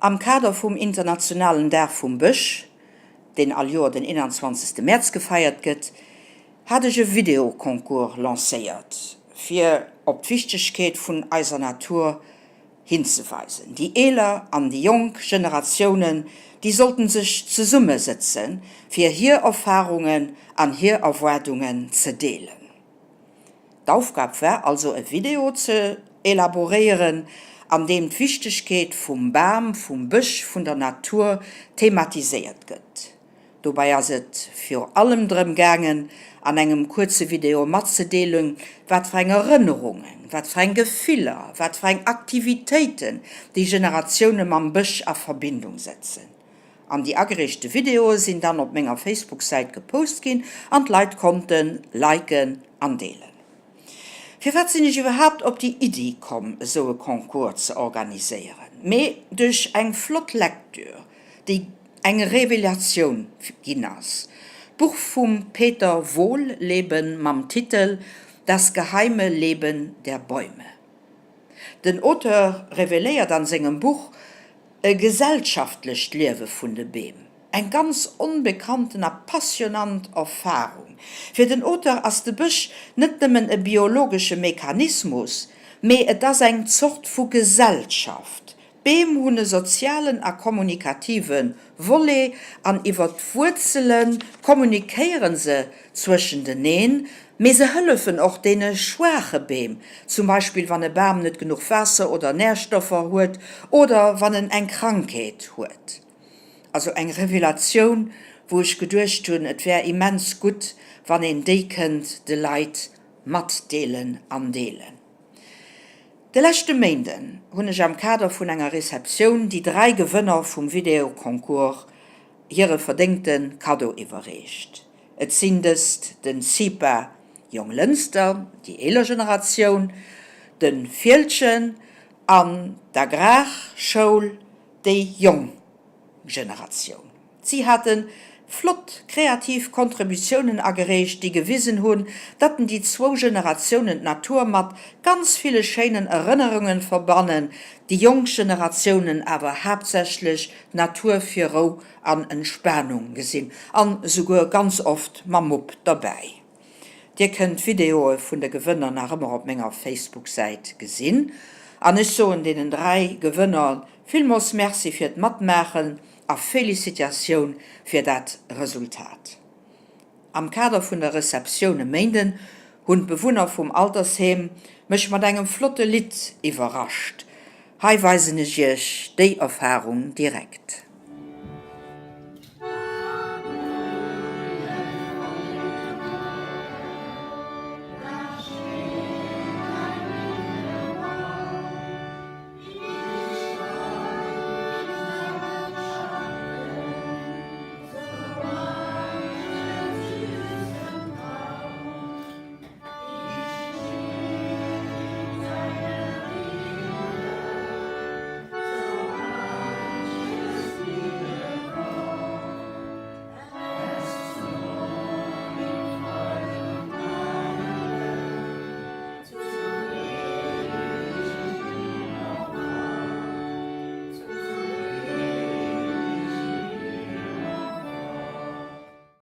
Am Kader vum internationalen Dag vum Bësch, deen all Joer den 21. Mäerz gefeiert gëtt, hat ech e Videoconcours lancéiert, fir op d'Wichtegkeet vun eiser Natur hinzeweisen. Déi eeler an déi jonk Generatiounen, déi sollten sech zesummesëtzen, fir hir Erfarungen an hir Erwaardungen ze deelen. D'Aufgab war also e Video ze elaboréieren, an deem d'Wichtegkeet vum Bam, vum Bësch, vun der Natur thematiséiert gëtt. Dobäi ass et viru allem drëm gaangen, an engem kuerze Video matzedeelen, wat fir eng Erënnerungen, wat fir eng Gefiller, wat fir eng Aktivitéiten déi Generatioune mam Bësch a Verbindung setzen. An déi agereechte Videoe sinn dann op menger Facebook-Säit gepost ginn an d'Leit konnte liken an deelen. Firwat sinn ech iwwerhaapt op déi Iddi komm, esou e Concours ze organiséieren? Mee duerch eng flott Lektür, déi eng Revelatioun ginn ass, d'Buch vum Peter Wohlleben mam Titel Das geheime Leben der Bäume. Den Auteur reveléiert an sengem Buch e gesellschaftlecht Liewe vun de Beem. Eng ganz onbekannten a passionant Erfarung. Fir den Auteur ass de Bësch net nëmmen e biologesche Mechanismus, mee et ass eng Zort vu Gesellschaft, D'Beem hunn e sozialen a kommunikative Volet an iwwer d'Wuerzele kommunikéiere se zwëschenteneen, mee se hëllefen och deene schwaache Beem, zum Beispill wann e Bam net genuch Waasser oder Närstoffer huet oder wann en eng Krankheet huet. Also eng Revelatioun, wou ech geduecht hunn, et wär immens gutt, wann een déi kënnt de Leit matdeelen an deelen. De leschte Méinden hunn ech am Kader vun enger Receptioun déi 3 Gewënner vum Videoconcours hire verdéngte Kaddo iwwerreecht. Et sinn dëst den CIPA Jonglënster, déi eeler Generatioun, de Fieldgen an d'Agrarschoul, déi jonk Generatioun. Si hate flott kreativ Kontributiounen agereecht, déi gewisen hunn, datt déi zwou Generatiounen d'Natur mat ganz ville schéinen Erënnerungen verbannen, déi jonk Generatiounen awer haaptsächlech d'Natur fir Rou an Entspanung gesinn an esouguer ganz oft mam Mupp derbäi. Dir kënnt d'Videoe vun de Gewënner nach ëmmer op menger Facebook-Säit gesinn. An ech soen deenen 3 Gewënner villmols Merci fir d'Matmaachen a Felicitatioun fir dat Resultat. Am Kader vun der Receptioun e Méinden hunn d'Bewunner vum Altersheem mech mat engem flotte Lidd iwwerrascht. Hei weisen ech iech déi Erfarung direkt.